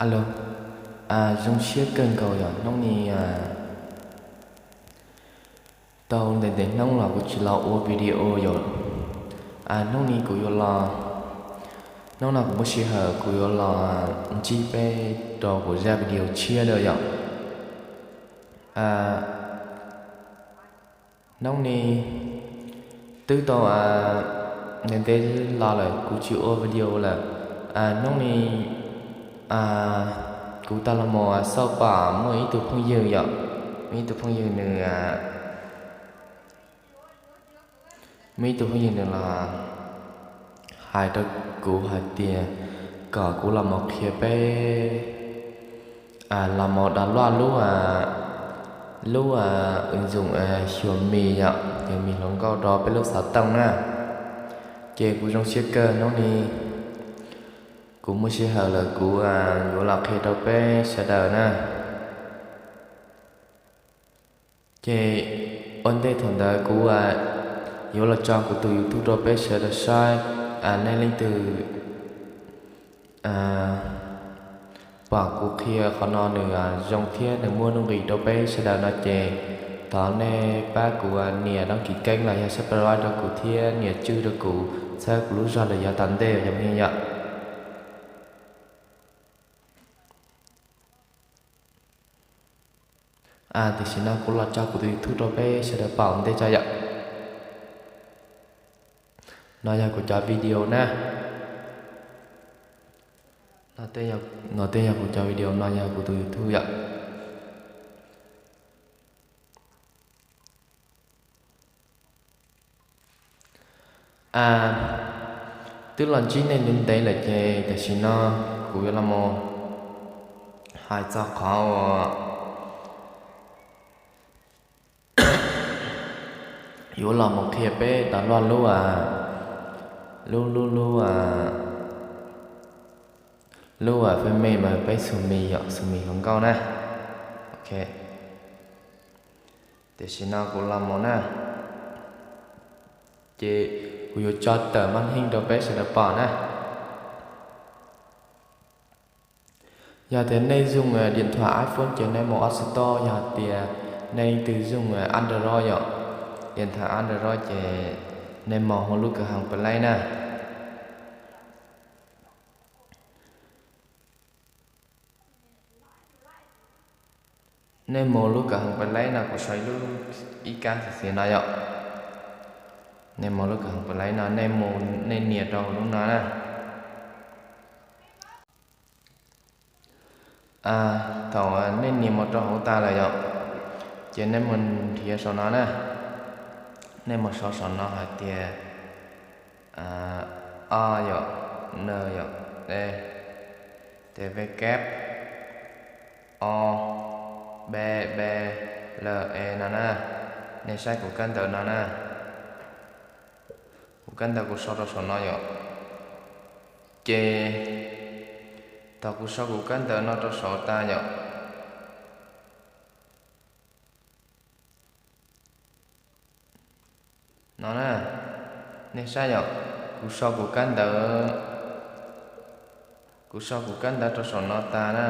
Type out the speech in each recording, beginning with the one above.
Alo, zoo siab kawg nkaus yom, hnub no tau ntev ntev hnub los kuv tsis los ua video yom. Hnub no kuv yuav los, hnub no kuv muaj sij hawm kuv yuav los ntsib peb rau kuv zaj video tshiab lawm yom. Hnub no twb tau ntev ntev los lawm kuv tsis ua video lawm. Hnub no kuv tau los mus xauj pom muaj ib tug phooj ywg yom, muaj ib tug phooj ywg nws muaj ib tug phooj ywg nws los hais rau kuv hais tias kom kuv los mus qhia peb los mus download lub, lub ứng dụng Xiaomi yom, Xiaomi hluas nkauj rau peb lub xov tooj na. Ces kuv zoo siab kawg, hnub no kuv muaj sij hawm lawm kuv yuav los qhia rau peb sawv daws na. Ces ua ntej thaum ntawd kuv yuav los tso kuv tus YouTube rau peb sawv daws saib. Nej leej twg pom kuv qhia qhov no nws zoo thiab nws muaj nuj nqis rau peb sawv daws no ces thov nej pab kuv nias đăng ký kênh los yog subscribe rau kuv thiab nias tswj rau kuv, txhawb kuv lub zog lawm yav tom ntej yom, me yom. Tiam sis no kuv los tso kuv tus YouTube rau peb sawv daws pom ua ntej tso yom. No yog kuv cov video na. No tej yog kuv cov video, no yog kuv tus YouTube yom. Twb los ntsib nej ntev ntev lawm ces tam sim no kuv yuav los mus hais txog qhov uas yuav los mus qhia peb download lub, lub, lub, lub, lub fame mas peb Xiaomi yom, Xiaomi hluas nkauj na. Ok, tiam sis no kuv los mus na, ces kuv yuav tso tawm maj heej rau peb sawv daws pom na. Yog tias nej dùng điện thoại iPhone ces nej mus App Store, yog tias nej leej twg dùng Android yom, điện thoại Android ces nej mus hauv lub cửa hàng Play na. Nej mus lub cửa hàng Play no, kuv sau ib lub, ib kab xim xim no yom. Nej mus lub cửa hàng Play no, nej mus nej nias rau hauv lub no na. Thaum nej nias mus rau hauv tas lawm yom, ces nej mus nrhiav saum no na. Nej mus sau saum no hais tias o yom, n yom, e, tes v kab o b b l e no na. Nej saib kuv kab ntawv no na. Kuv kab ntawv kuv sau rau saum no yom. Ces thaum kuv sau kuv kab ntawv no rau saud tas yom, no na, nej saib yom, kuv sau kuv kab ntawv, kuv sau kuv kab ntawv rau saum no tas na,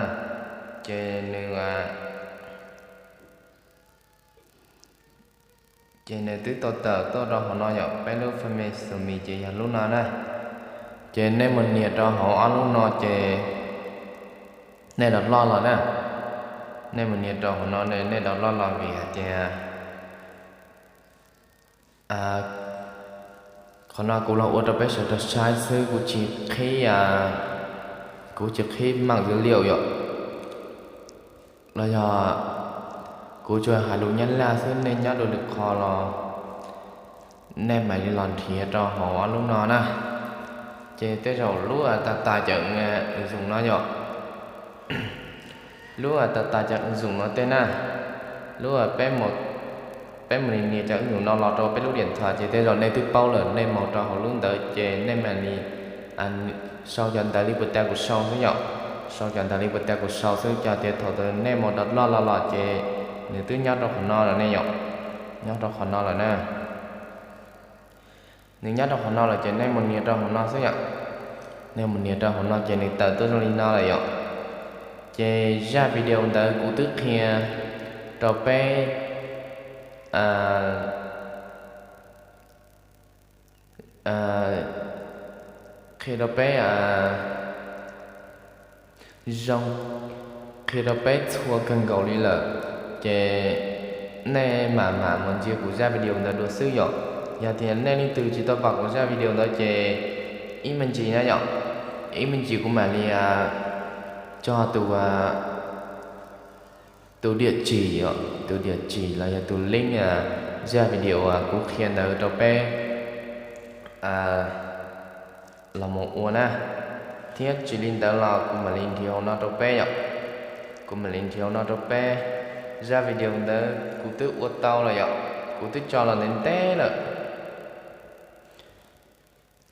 ces nws ces nws twb tau tawm tuaj rau hauv no yom, peb lub fame Xiaomi ces yog lub no na. Ces nej mus nias rau hauv ob lub no ces nej download los na. Nej mus nias rau hauv no nej download los vim hais tias qhov no kuv los ua rau peb sawv daws saib xwb, kuv tsis qhib, kuv tsis qhib mạng dữ liệu yom. Los yog kuv tsuas hais lus Nyab Laj xwb, nej nyob dua lwm qhov los nej mam li los nrhiav rau hauv ob lub no na. Ces tej zaum lub tas tas cawm ứng dụng no yom, lub tas tas cawm ứng dụng no tej na, lub peb mus nias cov ứng dụng no los rau peb lub điện thoại ces tej zaum nej twb paub lawm, nej mus rau hauv lub ntawd ces nej mam li sau cov ntawv li puas tas kuv sau xwb yom. Sau cov ntawv li puas tas kuv sau xwb, cov tias thaum ntawd nej mus download los los ces nws twb nyob rau qhov no lawm ne yom. Nyob rau qhov no lawm na. Nws nyob rau qhov no lawm ces nej mus nias rau hauv no xwb yom. Nej mus nias rau hauv no ces nws tawm tuaj zoo li no lawm yom. Ces zaj video ntawd kuv twb qhia rau peb, qhia rau peb zoo, qhia rau peb txhua kawg nkaus li lawm. Ces nej mam mam mus ntsia kuv zaj video ntawd dua xwb yom. Yog tias nej leej twg tsis tau pom kuv zaj video ntawd ces ib me ntsis na yom, ib me ntsis kuv mam li tso tus tus diam tsim, tus diam tsim los yog tus link zaj video kuv qhia ntawd rau peb los mus ua na. Thiab tsis li ntawd los kuv mam li nrhiav hauv no rau peb yom. Kuv mam li nrhiav hauv no rau peb. Zaj video ntawd kuv twb ua tau lawm yom, kuv twb tso los ntev ntev lawm.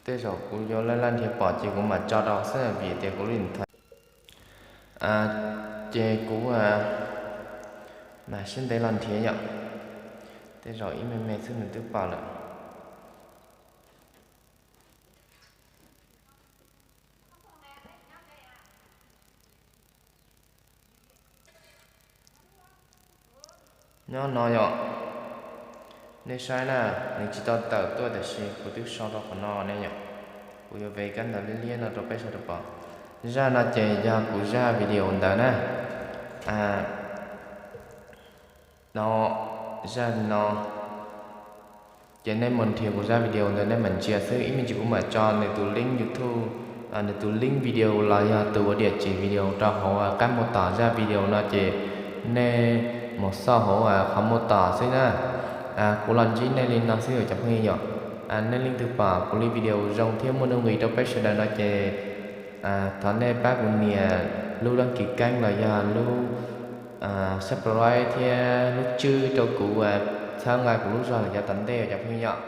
Tej zaum kuv yuav laj laj nrhiav pom ces kuv mam tso rau xwb vim tias kuv lub điện thoại. Ces kuv mam sib ntev los nrhiav yom. Tej zaum ib me me xwb nws twb pom lawm. Nyob no yom, nej saib na, nws tsis tau tawm tuaj tiam sis kuv twb sau rau qhov no ne yom. Kuv yuav ve kab ntawv liab liab no rau peb sawv daws pom. Zaj no ces yog kuv zaj video ntawd na. No, zaj no ces nej mus nrhiav kuv zaj video ntawd nej mam ntsia xwb. Ib me ntsis kuv mam tso nws tus link YouTube, nws tus link video los yog tus ua diam tsim video rau hauv qab mô tả zaj video no ces nej mus xauj hauv qhov mô tả xwb na. Kuv los ntsib nej li no xwb os cov phooj ywg yom. Nej leej twg pom kuv li video zoo thiab muaj nuj nqis rau peb sawv daws no ces thov nej pab kuv nias lub đăng ký kênh los yog lub subscribe thiab lub tswb rau kuv txhawb nqa kuv lub zog lawm yav tom ntej os cov phooj ywg yom.